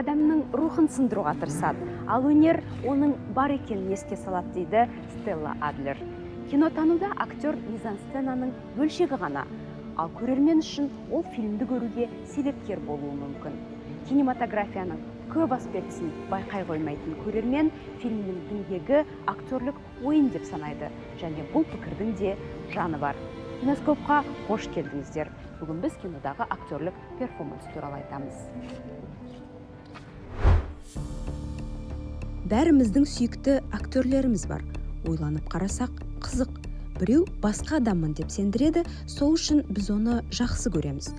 Адамның рухын сындыруға тырысады, ал өнер оның бар екенін еске салады, дейді Стелла Адлер. Кинотануда актер мизансценаның бөлшегі ғана, ал көрермен үшін ол фильмді көруге себепкер болуы мүмкін. Кинематографияның көп аспектісін байқай қоймайтын көрермен фильмнің діңгегі актерлік ойын деп санайды, және бұл пікірдің де жаны бар. Киноскопқа қош келдіңіздер. Бүгін біз кинодағы актерлік перформанс туралы айтамыз. Бәріміздің сүйікті актерлеріміз бар. Ойланып қарасақ, қызық. Біреу басқа адаммын деп сендіреді, сол үшін біз оны жақсы көреміз.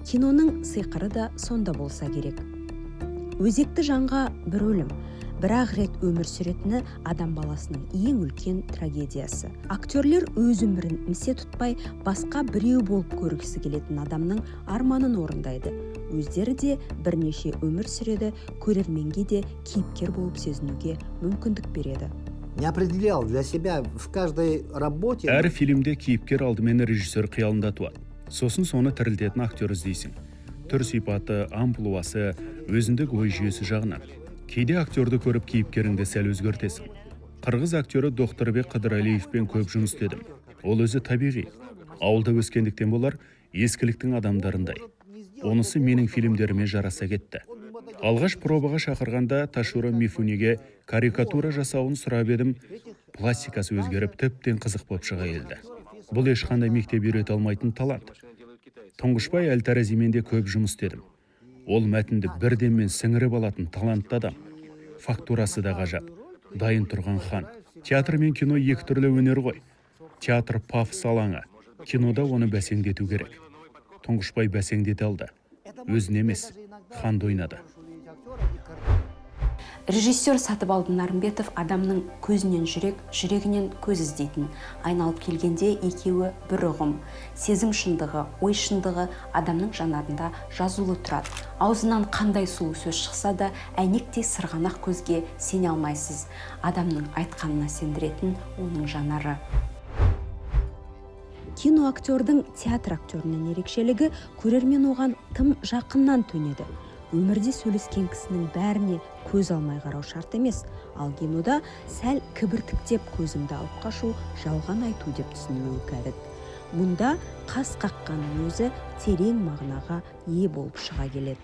Киноның сиқыры да сонда болса керек. Өзекті жанға бір өлім, бір-ақ рет өмір сүретіні адам баласының ең үлкен трагедиясы. Актерлер өз өмірін місе тұтпай, басқа біреу болып көргісі келетін адамның арманын орындайды. Өздері де бірнеше өмір сүреді, көрерменге де кейіпкер болып сезінуге мүмкіндік береді. Не определял для себя в каждой работе. Әр фильмде кейіпкер алдымен режиссер қиялында туады. Сосын соны тірілтетін актер іздейсің. Түр сипаты, амплуасы, өзіндік ой жүйесі жағынан. Кейде актерді көріп кейіпкеріңді сәл өзгертесің. Қырғыз актері Докторбек Қыдыралиевпен көп жұмыс істедім. Ол өзі табиғи. Ауылда өскендіктен болар, ескіліктің адамдарындай. Онысы менің фильмдеріме жараса кетті. Алғаш пробаға шақырғанда Тоширо Мифунеге карикатура жасауын сұрап едім, пластикасы өзгеріп, тіптен қызық болып шыға келді. Бұл ешқандай мектеп үйрете алмайтын талант. Тұңғышбай әл-Таразимен де көп жұмыс істедім. Ол мәтінді бірденмен сіңіріп алатын талантты адам. Фактурасы да ғажап. Дайын тұрған хан. Театр мен кино екі түрлі өнер ғой. Театр пафос алаңы. Кинода оны бәсеңдету керек. Тұңғышбай бәсеңдете алды. Өзін емес, ханды ойнады. Режиссер Сатыбалды Нарымбетов адамның көзінен жүрек, жүрегінен көз іздейтін. Айналып келгенде екеуі бір ұғым. Сезім шындығы, ой шындығы адамның жанарында жазулы тұрады. Аузынан қандай сұлу сөз шықса да, әйнектей сырғанақ көзге сене алмайсыз. Адамның айтқанына сендіретін оның жанары. Кино актердің театр актерінен ерекшелігі көрермен оған тым жақыннан төнеді. Өмірде сөйлескен кісінің бәріне көз алмай қарау шарт емес, ал кинода сәл кібіртіктеп көзіңді алып қашу жалған айту деп түсінілуі кәдік. Мұнда қас қаққанның өзі терең мағынаға ие болып шыға келеді.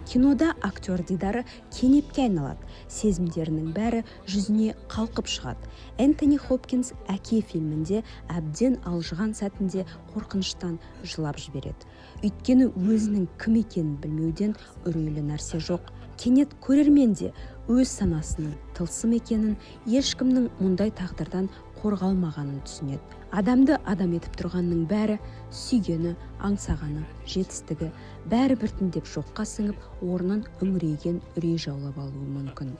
Кинода актер дидары кенепке айналады, сезімдерінің бәрі жүзіне қалқып шығады. Энтони Хопкинс «Әке» фильмінде әбден алжыған сәтінде қорқыныштан жылап жібереді. Өйткені өзінің кім екенін білмеуден үрейлі нәрсе жоқ. Кенет көрермен де өз санасының тылсым екенін, ешкімнің мұндай тағдырдан қорғалмағанын түсінеді. Адамды адам етіп тұрғанның бәрі сүйгені, аңсағаны, жетістігі, бәрі біртіндеп жоққа сіңіп, орнын үңірейген үрей жаулап алуы мүмкін.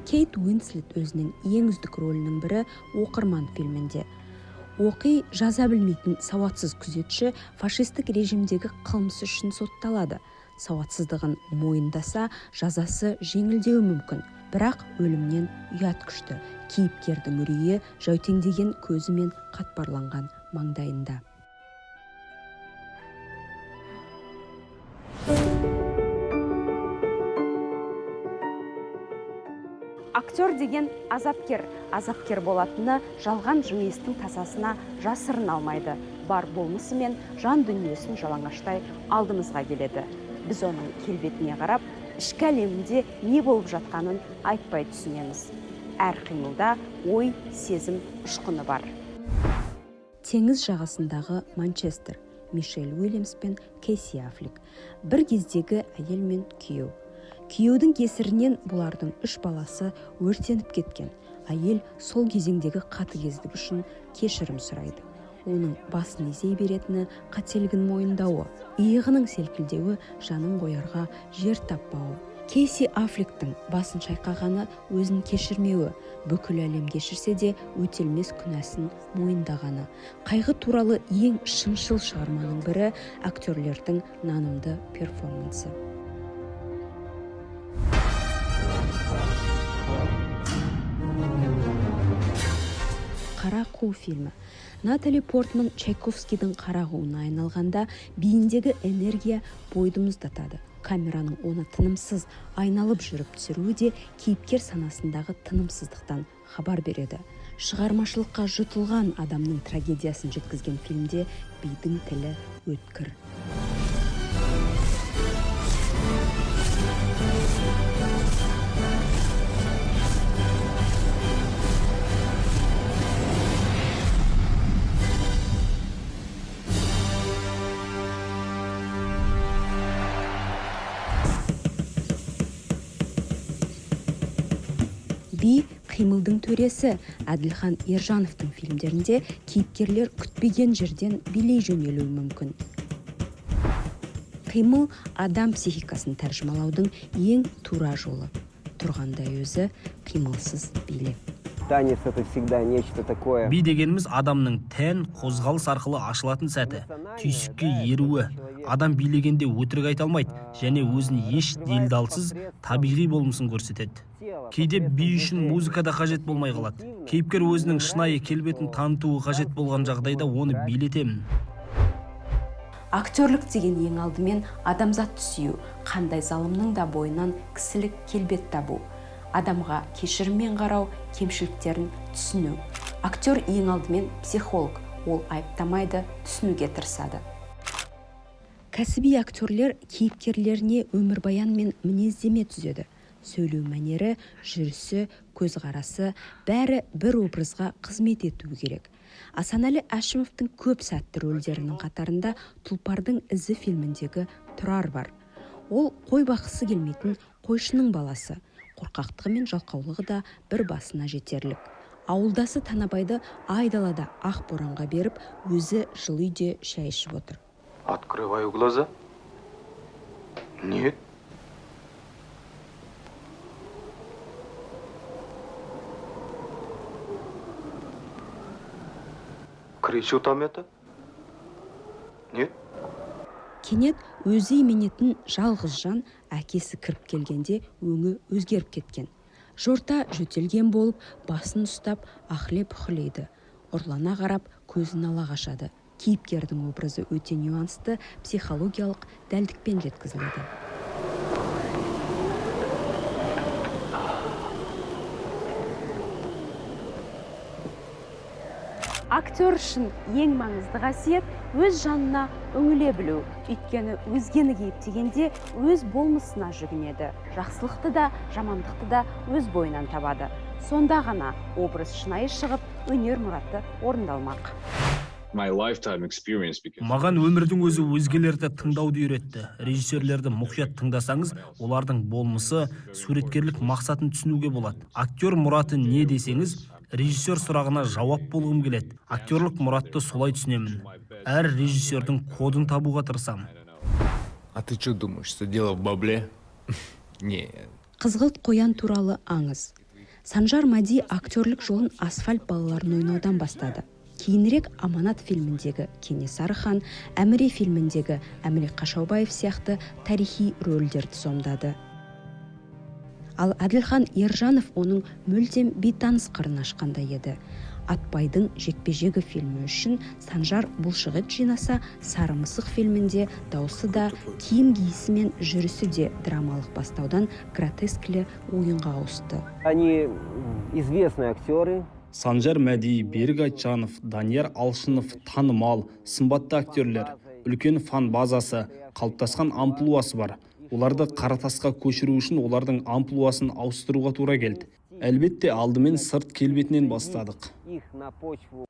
Кейт Уинслет өзінің ең үздік рөлінің бірі «Оқырман» фильмінде. Оқи жаза білмейтін сауатсыз күзетші фашистік режимдегі қылмысы үшін сотталады. Сауатсыздығын мойындаса, жазасы жеңілдеуі мүмкін. Бірақ өлімнен ұят күшті. Кейіпкердің үрейі жәутеңдеген көзі мен қатпарланған маңдайында. Актер деген азапкер. Азапкер болатыны жалған жымиыстың тасасына жасырын алмайды. Бар болмысы мен жан дүниесін жалаңаштай алдымызға келеді. Біз оның келбетіне қарап, ішкі әлемінде не болып жатқанын айтпай түсінеміз. Әр қимылда ой, сезім ұшқыны бар. Теңіз жағасындағы Манчестер, Мишель Уильямс пен Кейси Аффлек. Бір кездегі әйел мен күйеу. Күйеудің кесірінен бұлардың үш баласы өртеніп кеткен. Әйел сол кезеңдегі қатыгездік үшін кешірім сұрайды. Оның басын изей беретіні қателігін мойындауы, иығының селкілдеуі, жанын қоярға жер таппауы. Кейси Аффлектің басын шайқағаны өзін кешірмеуі, бүкіл әлем кешірсе де өтелмес күнәсін мойындағаны. Қайғы туралы ең шыншыл шығарманың бірі актерлердің нанымды перформансы. «Қара қу» фильмі. Натали Портман Чайковскийдің қара қуына айналғанда, биіндегі энергия бойды мұздатады. Камераның оны тынымсыз айналып жүріп түсіруі де кейіпкер санасындағы тынымсыздықтан хабар береді. Шығармашылыққа жұтылған адамның трагедиясын жеткізген фильмде бидің тілі өткір. Би — қимылдың төресі. Әділхан Ержановтың фильмдерінде кейіпкерлер күтпеген жерден билей жөнелуі мүмкін. Қимыл — адам психикасын тәржімалаудың ең тура жолы. Тұрғандай өзі қимылсыз билеп. Танец — это всегда нечто такое. Би дегеніміз — адамның тән қозғалыс арқылы ашылатын сәті, түйсікке еруі. Адам билегенде өтірік айта алмайды және өзін еш делдалсыз, табиғи болмысын көрсетеді. Кейде би үшін музыка да қажет болмай қалады. Кейіпкер өзінің шынайы келбетін танытуы қажет болған жағдайда, оны билетемін. Актерлік деген ең алдымен адамзатты сүю, қандай залымның да бойынан кісілік келбет табу, адамға кешіріммен қарау, кемшіліктерін түсіну. Актер ең алдымен психолог. Ол айыптамайды, түсінуге тырысады. Кәсіби актерлер кейіпкерлеріне өмірбаян мен мінездеме түзеді. Сөйлеу мәнері, жүрісі, көзқарасы — бәрі бір образға қызмет етуі керек. Асанәлі Әшімовтің көп сәтті рөлдерінің қатарында «Тұлпардың ізі» фильміндегі Тұрар бар. Ол қой баққысы келмейтін қойшының баласы. Қорқақтығы мен жалқаулығы да бір басына жетерлік. Ауылдасы Танабайды айдалада ақ боранға беріп, өзі жылы үйде шай ішіп отыр. Открываю глаза. Нет. Кричу там это? Нет. Кенет өзі именетін жалғыз жан әкесі кіріп келгенде, өңі өзгеріп кеткен. Жорта жөтелген болып, басын ұстап ахлеп-үхлейді, ұрлана қарап, көзін ала қашады. Кейіпкердің образы өте нюансты, психологиялық дәлдікпен жеткізіледі. Актер үшін ең маңызды қасиет — өз жанына үңіле білу. Өйткені өзгені кейіптегенде өз болмысына жүгінеді, жақсылықты да, жамандықты да өз бойынан табады. Сонда ғана образ шынайы шығып, өнер мұраты орындалмақ. My lifetime experience because Маған өмірдің өзі өзгелерді тыңдауды үйретті. Режиссерлерді мұқият тыңдасаңыз, олардың болмысы, суреткерлік мақсатын түсінуге болады. Актер мұраты не десеңіз, режиссер сұрағына жауап болғым келеді. Актерлік мұратты солай түсінемін. Әр режиссердің кодын табуға тырысамын. А ты что думаешь, что дело в бабле? Нет. «Қызғылт қоян туралы аңыз». Санжар Мәди актерлік жолын «Асфальт балаларын» ойнаудан бастады. Кейінірек «Аманат» фильміндегі Кенесары хан, «Әміре» фильміндегі Әміре Қашаубаев сияқты тарихи рөлдерді сомдады. Ал Әділхан Ержанов оның мүлдем бейтаныс қырын ашқандай еді. «Атбайдың жекпе-жегі» фильмі үшін Санжар бұлшықет жинаса, «Сары мысық» фильмінде даусы да, киім киісі мен жүрісі де драмалық бастаудан гротескілі ойынға ауысты. Они известные актеры. Санжар Мәди, Берік Айтжанов, Данияр Алшынов — танымал, сымбатты актерлер. Үлкен фан базасы қалыптасқан, амплуасы бар. Оларды қара тасқа көшіру үшін олардың амплуасын ауыстыруға тура келді. Әлбетте, алдымен сырт келбетінен бастадық. Их на почву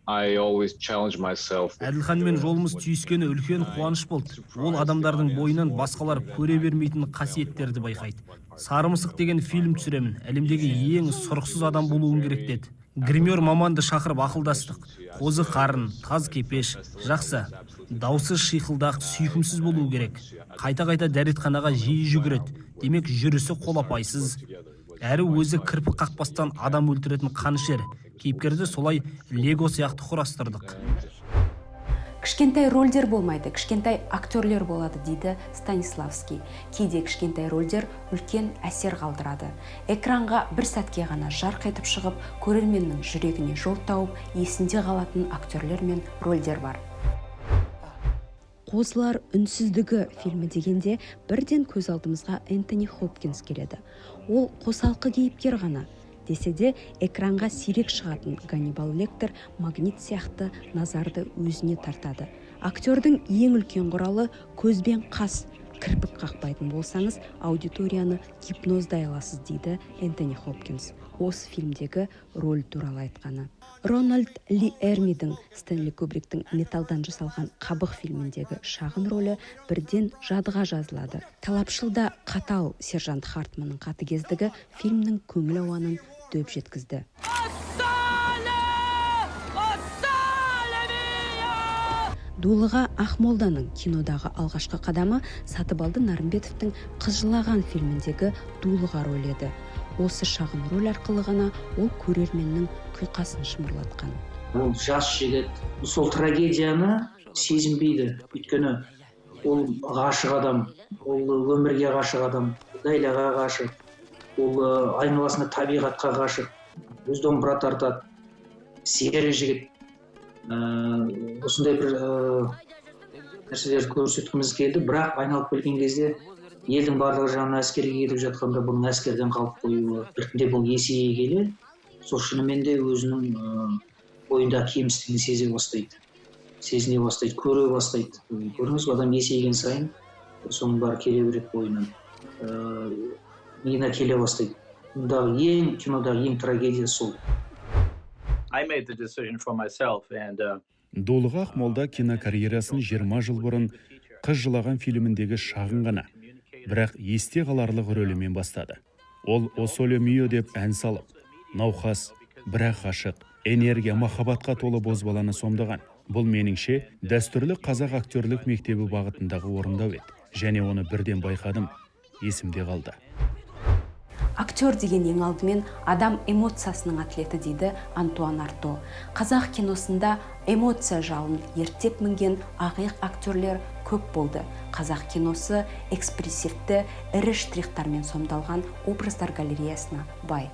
I always challenge myself. Әділханмен жолымыз түйіскені үлкен қуаныш болды. Ол адамдардың бойынан басқалар көре бермейтін қасиеттерді байқайды. «Сары мысық» деген фильм түсіремін, әлемдегі ең сұрықсыз адам болуың керек», — деді. Гример маманды шақырып, ақылдастық. Қозы қарын, таз кепеш жақсы, даусы шиқылдақ, сүйкімсіз болуы керек, қайта қайта дәретханаға жиі жүгіреді, демек, жүрісі қолапайсыз, әрі өзі кірпік қақпастан адам өлтіретін қанішер. Кейіпкерді солай лего сияқты құрастырдық. Кішкентай рольдер болмайды, кішкентай актерлер болады, дейді Станиславский. Кейде кішкентай рольдер үлкен әсер қалдырады. Экранға бір сәтке ғана жарқ етіп шығып, көрерменнің жүрегіне жол тауып, есінде қалатын актерлер мен рольдер бар. Қозылар үнсіздігі фильмі дегенде бірден көз алдымызға Энтони Хопкинс келеді. Ол қосалқы кейіпкер ғана десе де, экранға сирек шығатын Ганнибал Лектор магнит сияқты назарды өзіне тартады. Актердің ең үлкен құралы көз бен қас. Кірпік қақпайтын болсаңыз, аудиторияны гипноздай аласыз, дейді Энтони Хопкинс. Осы фильмдегі роль туралы айтқаны. Рональд Ли Эрмидің Стэнли Кубриктің металдан жасалған қабық фильміндегі шағын ролі бірден жадыға жазылады. Талапшыл да қатал сержант Хартманның қатыгездігі фильмнің көңіл ауанын дөп жеткізді. Дулыға Ақмолданың кинодағы алғашқы қадамы Сатыбалды Нарымбетовтің Қыз жылаған фильміндегі Дулыға рөлі еді. Осы шағын роль арқылы ғана ол көрерменнің құйқасын шымырлатқан. Ол жас жігіт сол трагедияны сезінбейді, өйткені ол ғашық адам, ол өмірге ғашық адам, Ләйлаға ғашық, ол айналасында табиғатқа ғашық, өз домбыра тартады, сері жігіт. Осындай бір нәрселерді көрсеткіміз келді, бірақ айналып келген кезде елдің барлығы жаңа әскерге кетіп жатқанда бұның әскерден қалып қоюы, біртіндеп ол есейе келе сол шынымен де өзінің бойындағы кемістігін сезе бастайды, сезіне бастайды, көре бастайды. Көрдіңіз бе, адам есейген сайын соның бәрі келе береді бойынан, миына келе бастайды. Бұндағы ең кинодағы ең трагедия сол. Дулыға Ақмолда кинокарьерасын 20 жыл бұрын Қыз жылаған фильміндегі шағын ғана, бірақ есте қаларлық рөлімен бастады. Ол «О соле мио» деп ән салып, науқас, бірақ ғашық, энергия, махаббатқа толы бозбаланы сомдаған. Бұл меніңше дәстүрлі қазақ актерлік мектебі бағытындағы орындау еді. Және оны бірден байқадым, есімде қалды. Актер деген ең алдымен адам эмоциясының атлеті, дейді Антуан Арто. Қазақ киносында эмоция жалын ерттеп мінген ақиық актерлер көп болды. Қазақ киносы экспрессивті ірі штрихтармен сомдалған образдар галереясына бай.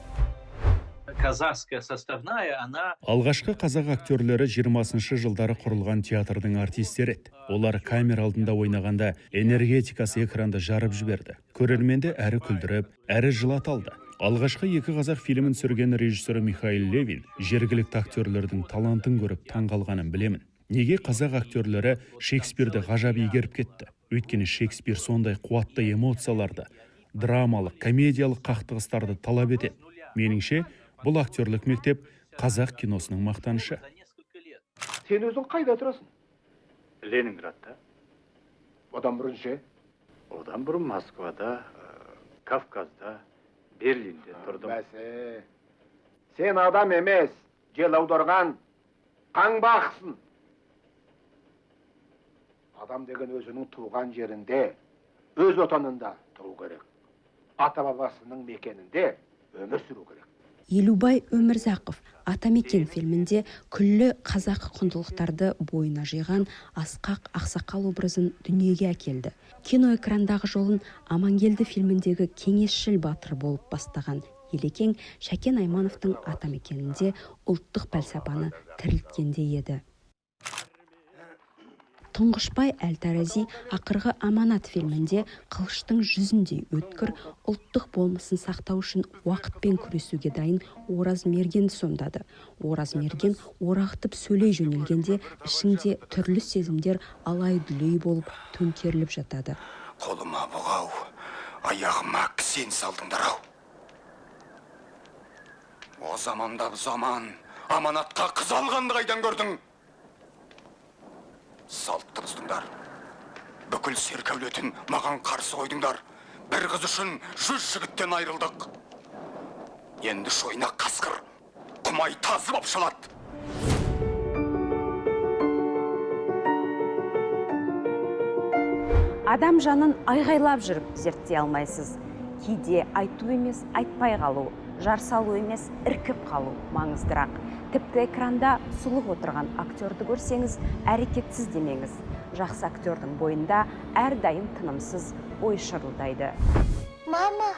Казахская составная, она... Алғашқы қазақ актерлері 20-шы жылдары құрылған театрдың артистері еді. Олар камера алдында ойнағанда энергетикасы экранды жарып жіберді. Көрерменді әрі күлдіріп, әрі жылата алды. Алғашқы екі қазақ фильмін түсірген режиссері Михаил Левин жергілікті актерлердің талантын көріп таңғалғанын білемін. Неге қазақ актерлері Шекспирді ғажап игеріп кетті? Өйткені Шекспир сондай қуатты эмоцияларды, драмалық, комедиялық қақтығыстарды талап етеді. Меніңше, бұл актерлік мектеп қазақ киносының мақтанышы. Сен өзің қайда тұрасың? Ленинградта. Одан бұрын ше? Одан бұрын Москвада, Кавказда, Берлинде тұрдым. Бәсе. Сен адам емес, жел аударған қаңбақсың. Адам деген өзінің туған жерінде, өз отанында тұру керек. Ата-бабасының мекенінде өмір сүру керек. Елубай Өмірзақов «Атамекен» фильмінде күллі қазақ құндылықтарды бойына жиған асқақ ақсақал образын дүниеге әкелді. Кино экрандағы жолын «Амангелді» фильміндегі кеңесшіл батыр болып бастаған Елекең Шәкен Аймановтың «Атамекенінде» ұлттық пәлсапаны тірілткендей еді. Тұңғышбай әл-Тарази «Ақырғы аманат» фильмінде қылыштың жүзіндей өткір, ұлттық болмысын сақтау үшін уақытпен күресуге дайын Ораз Мергенді сомдады. Ораз Мерген орағытып сөйлей жөнелгенде ішіңде түрлі сезімдер алай-дүлей болып төңкеріліп жатады. Қолыма бұғау, аяғыма кісен салдыңдар ау. О заманда заман, аманатқа қыз алғанды қайдан көрдің? Салтты бұздыңдар. Бүкіл серік әулетін маған қарсы қойдыңдар. Бір қыз үшін 100 жігіттен айырылдық. Енді шойнақ қасқыр, құмай тазы боп шалады. Адам жанын айғайлап жүріп зерттей алмайсыз. Кейде айту емес, айтпай қалу Жар салу емес, іркіп қалу маңыздырақ. Тіпті экранда сұлық отырған актерді көрсеңіз, әрекетсіз демеңіз. Жақсы актердің бойында әрдайым тынымсыз ой шырылдайды. Мама,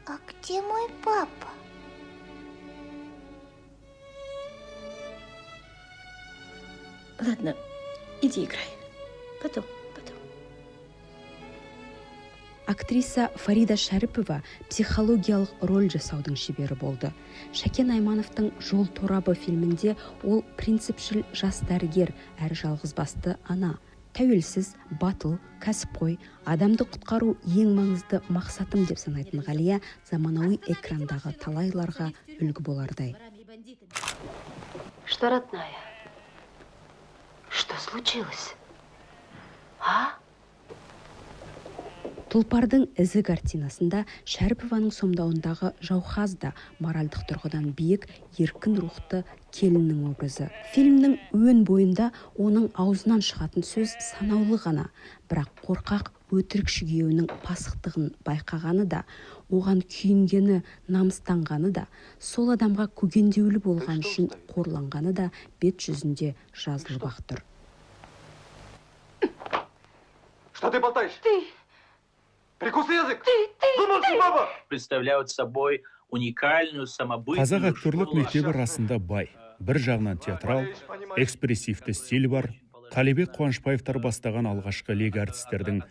а где мой папа? Ладно, иди играй. Потом, потом. Актриса Фарида Шәріпова психологиялық роль жасаудың шебері болды. Шәкен Аймановтың «Жол торабы» фильмінде ол принципшіл жас дәрігер әрі жалғызбасты ана. Тәуелсіз, батыл, кәсіпқой, адамды құтқару ең маңызды мақсатым деп санайтын Ғалия заманауи экрандағы талайларға үлгі болардай. Что, родная? Что случилось? А? «Тұлпардың ізі» картинасында Шәріпованың сомдауындағы Жаухаз да моральдық тұрғыдан биік, еркін рухты келіннің образы. Фильмнің өн бойында оның аузынан шығатын сөз санаулы ғана, бірақ қорқақ өтірікші күйеуінің пасықтығын байқағаны да, оған күйінгені, намыстанғаны да, сол адамға көгендеулі болған үшін қорланғаны да бет жүзінде жазылып ақ тұр. Что ты болтаешь? Ты! Прикуси язык! Ты, ты, Замолчи, баба! Представляют собой уникальную самобытную Қазақ актерлік школу. Мектебі расында бай. Бір жағынан театрал, экспрессивті стиль бар. Қалибек Қуанышбаевтар бастаған алғашқы лек әртістердің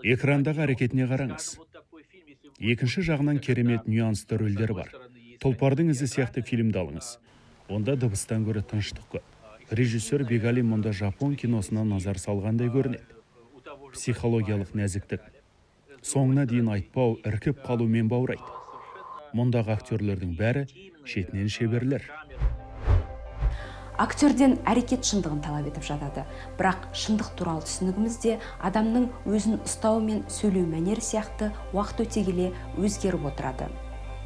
экрандағы әрекетіне қараңыз. Екінші жағынан керемет нюансты рөлдер бар. «Тұлпардың ізі» сияқты фильмді алыңыз. Онда дыбыстан гөрі тыныштық көп. Режиссер Бегалин мұнда жапон киносына назар салғандай көрінеді. Психологиялық нәзіктік. Соңына дейін айтпау, іркіп қалумен баурайды. Мұндағы актерлердің бәрі шетінен шеберлер. Актерден әрекет шындығын талап етіп жатады. Бірақ шындық туралы түсінігіміз де адамның өзін ұстауы мен сөйлеу мәнері сияқты уақыт өте келе өзгеріп отырады.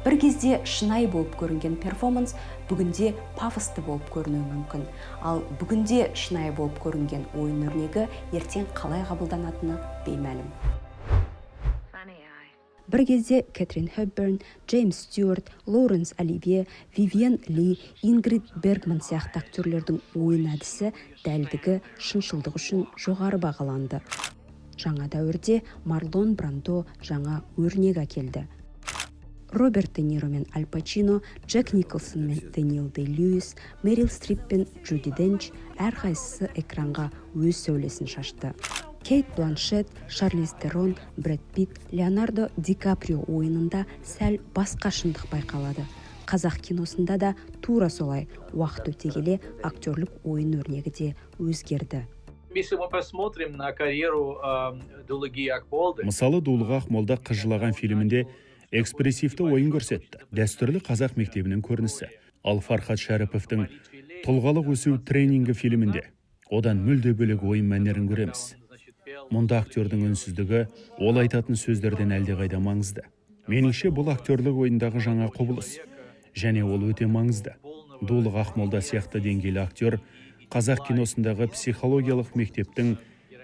Бір кезде шынайы болып көрінген перформанс бүгінде пафосты болып көрінуі мүмкін. Ал бүгінде шынайы болып көрінген ойын өрнегі ертең қалай қабылданатыны беймәлім. Бір кезде Кэтрин Хепберн, Джеймс Стюарт, Лоуренс Оливье, Вивьен Ли, Ингрид Бергман сияқты актерлердің ойын әдісі, дәлдігі, шыншылдығы үшін жоғары бағаланды. Жаңа дәуірде Марлон Брандо жаңа өрнек әкелді. Роберт Де Ниро мен Аль Пачино, Джек Николсон мен Дэниел Дэй Льюис, Мэрил Стрип пен Джуди Денч әрқайсысы экранға өз сәулесін шашты. Кейт Бланшет, Шарлиз Терон, Брэд Питт, Леонардо Ди Каприо ойынында сәл басқа шындық байқалады. Қазақ киносында да тура солай, уақыт өте келе актерлік ойын өрнегі де өзгерді. Если мы посмотрим на карьеру Дулыги Акмолды, Мысалы, Дулыға Ақмолда «Қыз жылаған» фильмінде экспрессивті ойын көрсетті. Дәстүрлі қазақ мектебінің көрінісі. Ал Фархат Шәріповтің «Тұлғалық өсу тренингі» фильмінде одан мүлде бөлек ойын мәнерін көреміз. Мұнда актердің үнсіздігі ол айтатын сөздерден әлдеқайда маңызды. Меніңше, бұл актерлік ойындағы жаңа құбылыс және ол өте маңызды. Дулыға Ақмолда сияқты деңгейлі актер қазақ киносындағы психологиялық мектептің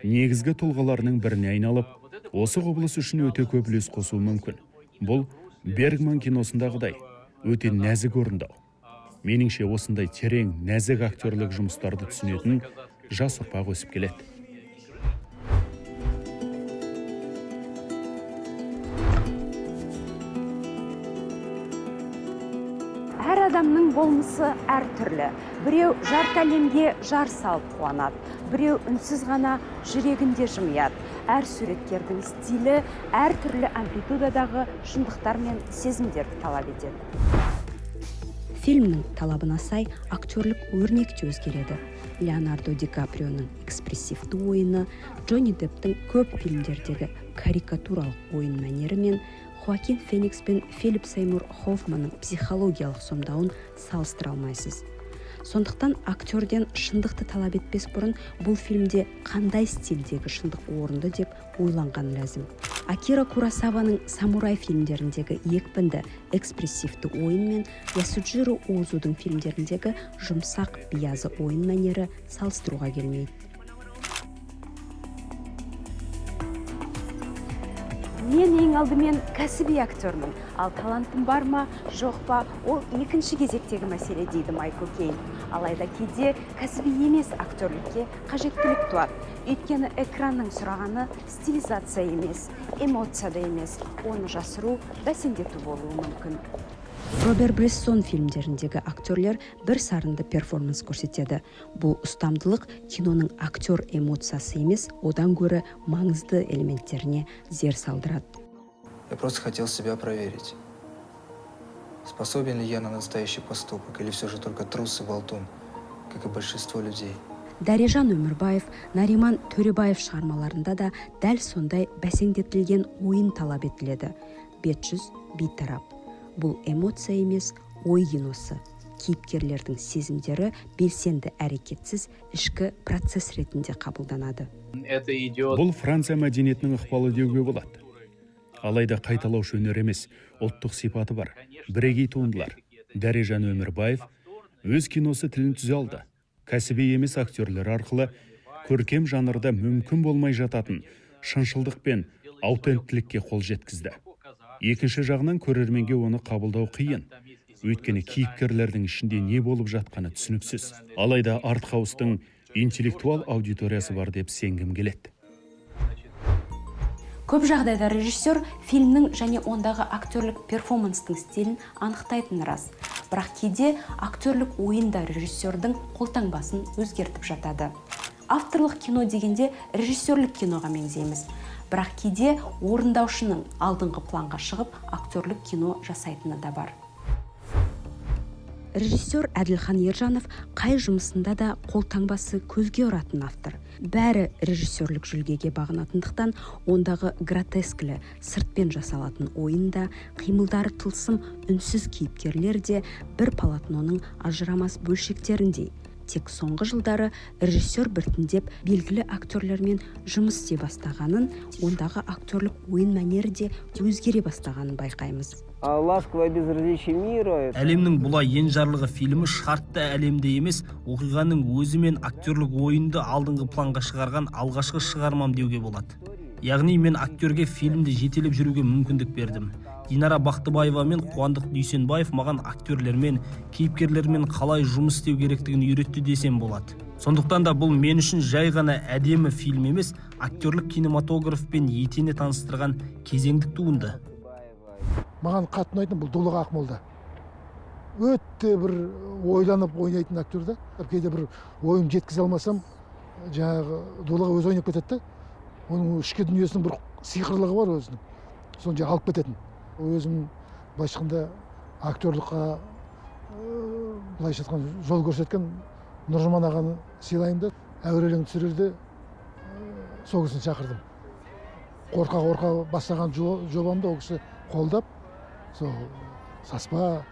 негізгі тұлғаларының біріне айналып, осы құбылыс үшін өте көп үлес қосуы мүмкін. Бұл Бергман киносындағыдай өте нәзік орындау. Меніңше, осындай терең, нәзік актерлік жұмыстарды түсінетін жас ұрпақ өсіп келеді. Әр адамның болмысы әртүрлі. Біреу жарты әлемге жар салып қуанады, біреу үнсіз ғана жүрегінде жымияды. Әр суреткердің стилі әртүрлі амплитудадағы шындықтар мен сезімдерді талап етеді. Фильмнің талабына сай актерлік өрнек те өзгереді. Леонардо Ди Каприоның экспрессивті ойыны, Джонни Депптің көп фильмдердегі карикатуралық ойын мәнері мен Хоакин Феникс пен Филип Сеймур Хоффманның психологиялық сомдауын салыстыра алмайсыз. Сондықтан актерден шындықты талап етпес бұрын бұл фильмде қандай стильдегі шындық орынды деп ойланған ләзім. Акира Куросаваның самурай фильмдеріндегі екпінді экспрессивті ойын мен Ясуджиро Озудың фильмдеріндегі жұмсақ, биязы ойын мәнері салыстыруға келмейді. Мен Мен ең алдымен кәсіби актермін, ал талантым бар ма, жоқ па, ол екінші кезектегі мәселе, дейді Майкл Кейн. Алайда кейде кәсіби емес актерлікке қажеттілік туады. Өйткені экранның сұрағаны стилизация емес, эмоция да емес, оны жасыру, бәсеңдету болуы мүмкін. Робер Брессон фильмдеріндегі актерлер бір сарынды перформанс көрсетеді. Бұл ұстамдылық киноның актер эмоциясы емес, одан гөрі маңызды элементтеріне зер салдырады. Я просто хотел себя проверить. Способен ли я на настоящий поступок, или все же только трус и болтун, как и большинство людей. Дәрежан Өмірбаев, Нариман Төребаев шығармаларында да дәл сондай бәсеңдетілген ойын талап етіледі. Бет жүз бейтарап. Бұл эмоция емес, ой киносы. Кейіпкерлердің сезімдері белсенді әрекетсіз ішкі процесс ретінде қабылданады. Это идет Бұл Франция мәдениетінің ықпалы деуге болады. Алайда қайталаушы өнер емес, ұлттық сипаты бар бірегей туындылар. Дәрежан Өмірбаев өз киносы тілін түзе алды. Кәсіби емес актерлер арқылы көркем жанрда мүмкін болмай жататын шыншылдық пен аутенттілікке қол жеткізді. Екінші жағынан, көрерменге оны қабылдау қиын, өйткені кейіпкерлердің ішінде не болып жатқаны түсініксіз. Алайда артхаустың интеллектуал аудиториясы бар деп сенгім келеді. Көп жағдайда режиссер фильмнің және ондағы актерлік перформанстың стилін анықтайтыны рас. Бірақ кейде актерлік ойын да режиссердің қолтаңбасын өзгертіп жатады. Авторлық кино дегенде режиссерлік киноға меңзейміз. Бірақ кейде орындаушының алдыңғы планға шығып, актерлік кино жасайтыны да бар. Режиссер Әділхан Ержанов қай жұмысында да қолтаңбасы көзге ұратын автор. Бәрі режиссерлік жүлгеге бағынатындықтан, ондағы гротескілі сыртпен жасалатын ойын да, қимылдары тылсым үнсіз кейіпкерлер де бір полотноның ажырамас бөлшектеріндей. Тек соңғы жылдары режиссер біртіндеп белгілі актерлермен жұмыс істей бастағанын, ондағы актерлік ойын мәнері де өзгере бастағанын байқаймыз. А «Ласковое безразличие мира» это «Әлемнің бұлай енжарлығы» фильмі шартты әлемде емес, оқиғаның өзі мен актерлік ойынды алдыңғы планға шығарған алғашқы шығармам деуге болады. Яғни мен актерге фильмді жетелеп жүруге мүмкіндік бердім. Динара Бақтыбаева мен Қуандық Дүйсенбаев маған актерлермен, кейіпкерлермен қалай жұмыс істеу керектігін үйретті десем болады. Сондықтан да бұл мен үшін жай ғана әдемі фильм емес, актерлік кинематографпен етене таныстырған кезеңдік туынды. Маған қатты ұнайтын бұл Дулыға Ақмолда. Өте бір ойланып ойнайтын актер да. Кейде бір ойын жеткізе алмасам, жаңағы Дулыға өзі ойнап кетеді да. Оның ішкі дүниесінің бір сиқырлығы бар өзінің. Соны жаңа алып кететін. Өзім былайша айтқанда актерлыққа, былайша айтқанда, жол көрсеткен Нұржұман ағаны сыйлаймын да. «Әурелең» түсірерде сол кісіні шақырдым. Қорқа қорқа бастаған жобамды ол кісі қолдап, сол саспа,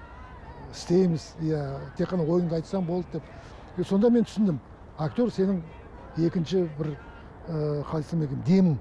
істейміз, иә, тек қана ойыңды айтсаң болды деп. Сонда мен түсіндім, актер сенің екінші бір, қалай айтсам екен, демің.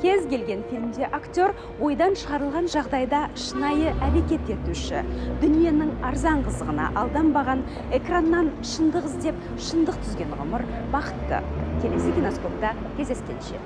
Кез келген фильмде актер ойдан шығарылған жағдайда шынайы әрекет етуші, дүниенің арзан қызығына алданбаған, экраннан шындық іздеп, шындық түзген ғұмыр бақытты. Келесі киноскопта кездескенше.